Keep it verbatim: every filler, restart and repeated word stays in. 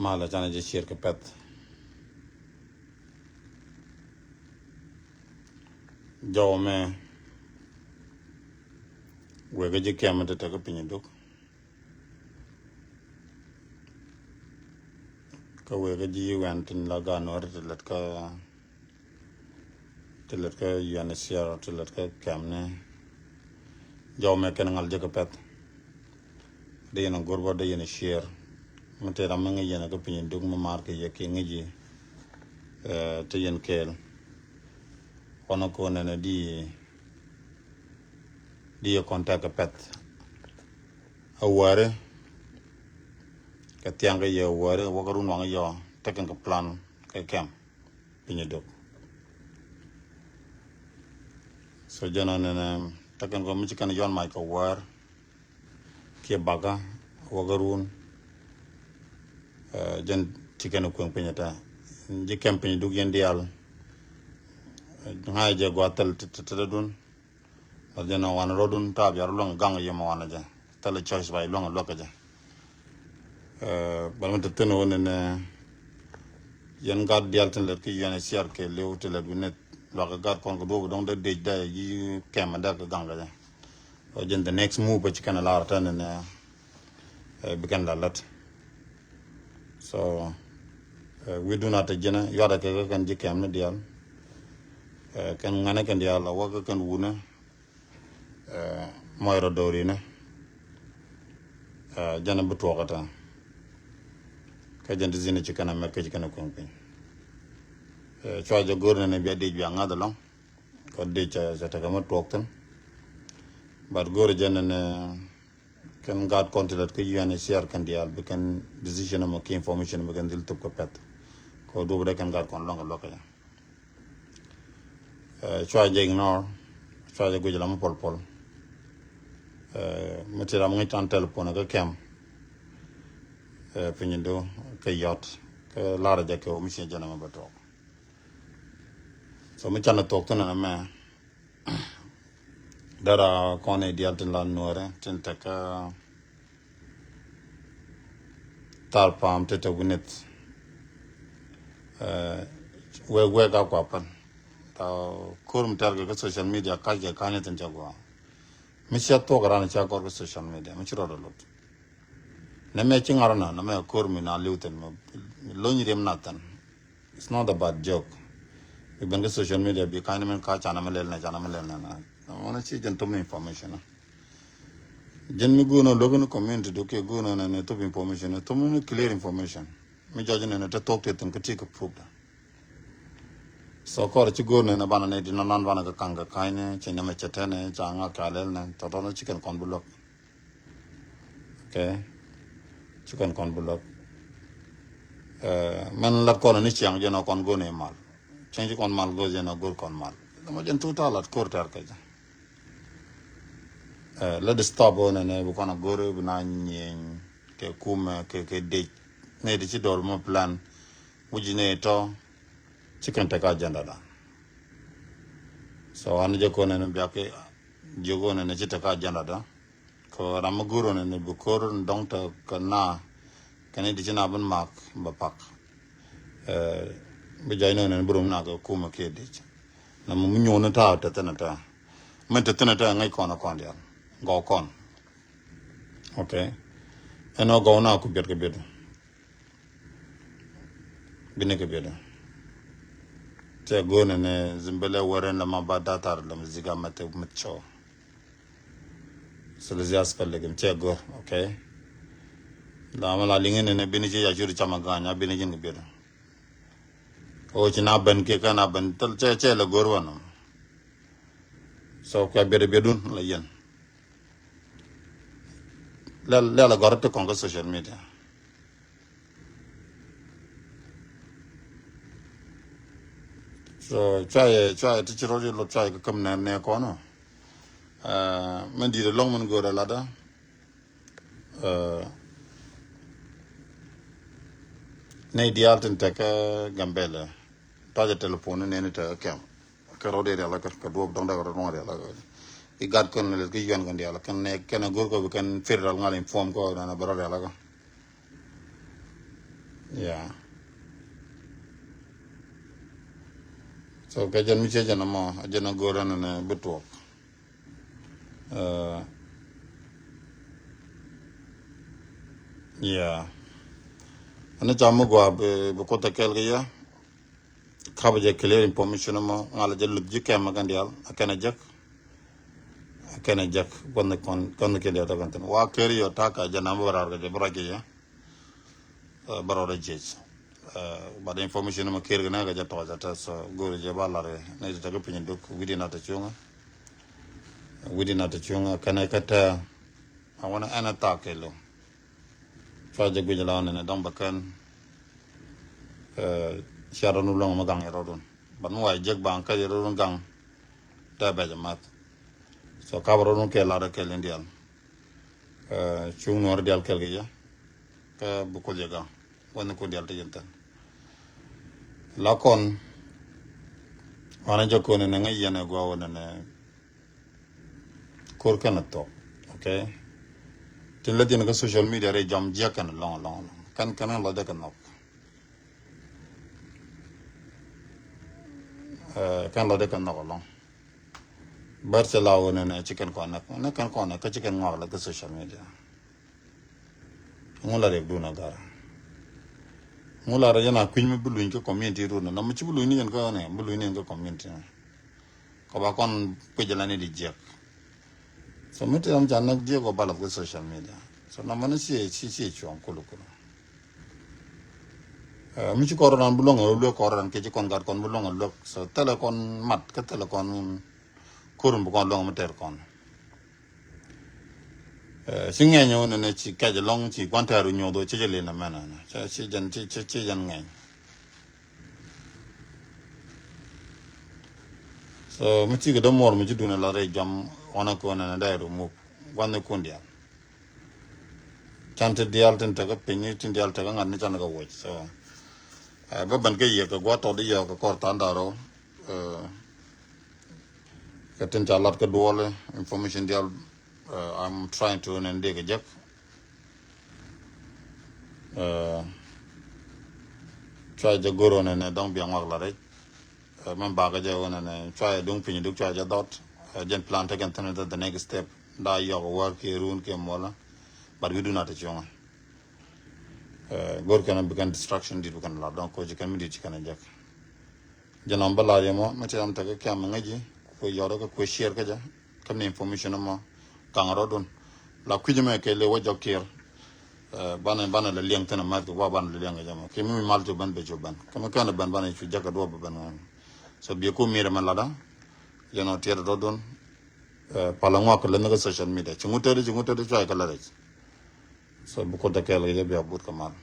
Malɛ canɛ jɛ ciɛɛr kɛ pɛth. Jɔw mɛ wekɛ ji̱ kɛm ti tek kä piny duk. Kä wekɛ ji̱ wɛn tin la gan wär ti lät kä ti lät kä U N H C R, ti lät kä kɛm ni. Jɔw mɛ kɛn ŋal jɛ kɛ pɛth. Dee yɛn a go̱r bä, dee yɛn a ciɛɛr. Mi tëë ram mi ŋäc yɛn a kä piny duk mi maar kɛ yɛ kiɛ ŋäc yi, eh, te yɛn kɛɛl. Kɔn a ko̱n ɛn a di, di yɛ contact kɛ pɛth. A wäri kɛ thiaŋ kɛ yɛ wäri wä kɛ run waŋ yɔ tekɛn kɛ plan kɛ kɛm piny duk. So jɛn ɔ nɛnɛ tekɛn kɔ mi ci kɛn yɔn mac kɛ wäär kiɛ bakä wä kɛ run. Eh, jɛn ci kɛn kueŋ piny ɛ tɛ ji̱ kɛm piny duk yɛn diaal. Eh, ŋa̱c jɛ gɔaa thil ti ti ti dun. Ɔ jɛn ɔ wanɛ rɔdun ta̱a̱ biar luäŋ gaŋ yɛ mɛ wanɛ jɛ thilɛ choice ba luäŋ luäk kɛ jɛ. Eh, bal mi te thin wä nɛnɛ yɛn gat dial tin lɛt ki U N H C R kɛ liw ti lɛt winet luak kɛ gat kɔn kɛ duɔp dɔŋ dee dec dee yi kɛm dee kɛ gaŋ kɛ jɛ. Ɔ jɛn the next move bä ci kɛn a lar tɛ nɛnɛ, eh, bi kɛn la lät. So, eh, wi̱i̱dun a te ji̱nɛ yuatɛ kɛ kɛ kɛn ji̱ kɛm ni dial. Eh, kɛn ŋanɛ kɛn dial a wä kɛ kɛn wunɛ. Eh, mɔc rɔ do̱rinɛ. Eh, jɛn bi tuɔɔk ata. Kä jɛn ti zin ci kɛn a mɛk kä ci kɛn a kueŋ piny. Eh, cua jɛ go̱r nɛnɛ bia dic bia ŋa̱th alɔŋ. Kɔ dic cɛ cɛ tekɛ mi tuɔɔk thin. But go̱r jɛn nɛnɛ kɛn gaat kɔn ti lät kä U N H C R kɛn diaal bi kɛn decision ɛmɔ ki information bi kɛn dhil thop kɛ pɛth. Kɔ duɔp dee kɛn gaat kɔn lɔŋ kɛ luɔk kɛ jɛ. Eh, cua jɛ ignore, cua jɛ guic lam pɔl pɔl. Eh, mi ti ram ŋic tan telephone kä kɛm. Eh, piny do kɛ yɔt kɛ lar jɛ kɛ wä mi cie jɛn ɛmɛ bɛ tɔk. So mi canɛ thok thin ɛmɛ. Dara kɔn i̱ dial tin la nuɔrɛ tin tek kä thar pam ti te winith. Eh, wek wek a kua pän. Ta kur mi tɛr kɛ kä social media kac kɛ ka̱ny thin ca gua. Mi cia thok ran cia gɔr kä social media mi ci rɔd a lot. Nɛ mɛ ci ŋar na nɛ mɛ kur mi na liw thin mi lony rim na thin. It's not about joke. Bi ben kä social media bi ka̱ny ni mɛn ka canɛ mi lɛl nɛ canɛ mi lɛl nɛ na. Nɛ mɔnɛ ci jɛn thum information. Jɛn mi go̱o̱n ɔ lo̱k ni community do kiɛ go̱o̱n ɔ nɛ ni thum information, thum ni clear information. Mi jɔc ni ni te thok te thin kä ti kä proof da. So kɔr ci go̱o̱n ni ni banɛ ni di nɔn nɔn banɛ kä kaŋ kä ka̱ny ni ci ni mɛ cɛ tɛn ni ca ŋak ca lɛl ni tɔtɔ ni ci kɛn kɔn bi luäk. Okay. Ci kɔn kɔn bi lɔk. Eh, mɛn lat kɔn ni ciaŋ jɛn ɔ kɔn go̱n imal. Ciaŋ ci kɔn mal go̱ jɛn ɔ go̱r kɔn mal. Dama jɛn tuta lat kor tɛr kɛ jɛ. Eh, let stop ɔ nɛnɛ bi kɔn a go̱r bi na nyieny kɛ kumɛ kɛ kɛ dec. Nɛ di ci dɔl mɔ plan. Wi̱ci nɛ tɔ ci kɛn tɛk agenda da. So an jɛ kɔn nɛnɛ biak kɛ jiök ɔ nɛnɛ ci tɛk agenda da. Kɛ ram mi go̱r ɔ nɛnɛ bi ko̱r ni dɔŋ tɛ kɛ na kɛn i̱ di ci na bin mak bɛ pak. Eh, bi jɔc ni ɔ nɛnɛ bi rom na kɛ kumɛ kiɛ dic. Na mi nyuun ni ta̱a̱ tɛ thin ɛ tɛ. Min tɛ thin ɛ tɛ ŋäc kɔn ɛ kɔn dial. Gɔw kɔn. Okay. Ɛn ɔ gɔw na ku biɛt kɛ biɛt. Bini kɛ biɛt. Tɛ go̱o̱nɛ ni zimbelɛ wɛrɛn la ma ba datar la mi zika mɛ tɛ mɛ cɔ. Silesias kɛ lɛk mi cɛ go̱r, okay. La ma la liŋi ni ni bini ci ya curi cama ga̱ny a bini jin kɛ biɛt. Kä wä ci na ben kiɛ kä na ben thil cɛ cɛ lɛ go̱r wä nɔ. So kɛ biɛt biɛt dun la yɛn. Lɛl lɛl a gɔr ti kɔn kä social media. So cua yɛ cua yɛ ti ci rɔ lot cua yɛ kä käm nɛ nɛ kɔn ɔ. Mɛn di̱t ɛlɔŋ mɛn go̱o̱r ɛ latdä. Nɛy diaal tin tekɛ Gambɛlɛ. Tɔcɛ telephone ni nɛni tekɛ kɛm. Kɛ rɔ̱ dee rial kɛ kɛ duɔp dɔ̱ŋ dee kɛ rɔ̱ dɔ̱ŋ rial kɛ. I̱ gat kɛn lɛ kɛ yuan kɛn diaal kɛn nɛ kɛn go̱r kɛ bi kɛn federal ŋal inform kɛ nɛ bɛ rɔ̱ rial kɛ. Yeah. So kɛ jɛn mi ciɛ jɛn ɛmɔ, a jɛn a go̱o̱r ɛn ɛn bi tuɔɔk. Uh, yeah. Ɛn ca mi gua bi, bi kuoth a kɛl kɛ yɛ. Kapɛ jɛ clear information ɛmɔ, ŋalɛ jɛ luth ji̱ kɛmɛ kɛn diaal, a kɛn a jek. A kɛn a jek, gua̱n kɔn, gua̱n kɛn diaal tɔ kɛn thin. Wa keri yɔ tak a jɛ nam bä rar kɛ jɛ bä rɔc kɛ jɛ. Bä rɔɔdɛ jiɛc. But information mɛ ker kɛ nɛ kɛ jɛ tɔɔc a tɛ, so go̱o̱ri jɛ ba lar kɛ nɛ ti tekɛ piny duk wi̱diɛn a te cuŋä. Wi̱diɛn a te cuŋä kɛnɛ kɛ tɛ. A wanɛ ɛn a thak kɛ lo. Cua jɛ guic la nɛ nɛ dɔŋ bɛ kɛn. Cia rɔn wulɔŋ mɛ gaŋ yɛ rɔdun. But mɛ wa jek baŋ kɛ yɛ rɔdun gaŋ. Tɛ bɛ jɛ math. So kap rɔdun kɛ lar kɛ lin dial. Cuŋ nuɔr dial kɛl kɛ jɛ. Kä bi kuoth jɛ gaŋ wä ni kun dial ti jin thin. La kɔn wanɛ jɛ kun ni ŋäc yɛn ɛ gua wä ni ni kur kɛn a thok. Okay. Tin la jin kä social media ri jɔm jiɛ kɛn lɔŋ lɔŋ lɔŋ kɛn kɛn lɔ jɛ kɛ nhɔk. Kɛn lɔ jɛ kɛ nhɔk lɔŋ. Bär cɛ la wä ni ni ci kɛn kɔn nɛ kɛn kɔn nɛ kä ci kɛn ŋɔk la kä social media. Ŋu la rep dun a gar. Ŋu la rep yɛn a kui̱ny mi bi luny kä community run na mi ci bi luny ni yɛn kä nɛ bi luny ni yɛn kä community. Kɔ ba kɔn kui̱c la ni di jiɛk. So mi ti ram ca näk jiɛk wä balap kä social media. So na mani ci ci ci cuɔŋ kulu kulu. Mi ci kɔr ran bi luɔŋ a luek kɔr ran kɛ ci kɔn gat kɔn bi luɔŋ a luek. So thɛlɛ kɔn mat kä thɛlɛ kɔn wun. Korum bi kɔn luɔŋ mi tɛr kɔn. Ci ŋɛny wun ni ci kɛc lɔŋ ci guan tɛr nyuɔth wä ci jɛ lin amɛn. Ci jɛn ci jɛn ŋɛny. So mi ci kɛ dämuɔr mi ci dun a la rɛy jɔm ɣɔn a kɛ wun ni dɛy ru muk guan ni kun dial. Can ti dial tin tekɛ piny tin dial tekɛ ŋa̱t ni can kɛ wuɔc. So bä ben kɛ yiëk kɛ gua̱ tɔt i̱ yɔk kɛ kɔr tha̱a̱ŋ da̱r rɔw. Kɛ tin ca lat kɛ duɔl information dial. I'm trying to nen dee kɛ jek. Cua jɛ goro nɛ nɛ dɔŋ biaŋ wak la rɛc. Mɛn bakä jɛ wä nɛ nɛ cua jɛ duŋ piny duk cua jɛ dhɔt. Jɛn plan tekɛn thin the next step. Da yɔk wär kiɛ run kiɛ muɔlä. But wi̱du na te cuŋä. Gor kɛn bikɛn distraction dit bikɛn lat dɔŋ koci kɛn mi dit ci kɛn jek. Jɛ nɔm bä lar yɛ mɔ mi ti ram tekɛ kiam mi ŋäci. Kuɛ yɔrä kä kuɛ share kä jɛ. Kä mi information mɔ kaŋ rɔdun. La kui̱c mɛ kɛ le wä jɔk kiɛr. Banɛ banɛ la liɛŋ thin a math kɛ gua banɛ la liɛŋ kɛ jɛ mɔ kiɛ mi mal cu ben bɛ cu ben kä mi kɛn ben banɛ cu jɛ kɛ duɔ bɛ ben ŋɔn. So biɛ ku mir mɛ lada. Jɛ nɔ tiɛt rɔdun. Pala ŋuak kɛ lɛ ni kɛ social media ci ŋut tɛt ci ŋut tɛt cua kɛ la rɛc. So bi kuoth a kɛɛl kɛ jɛ bia but kɛ mal.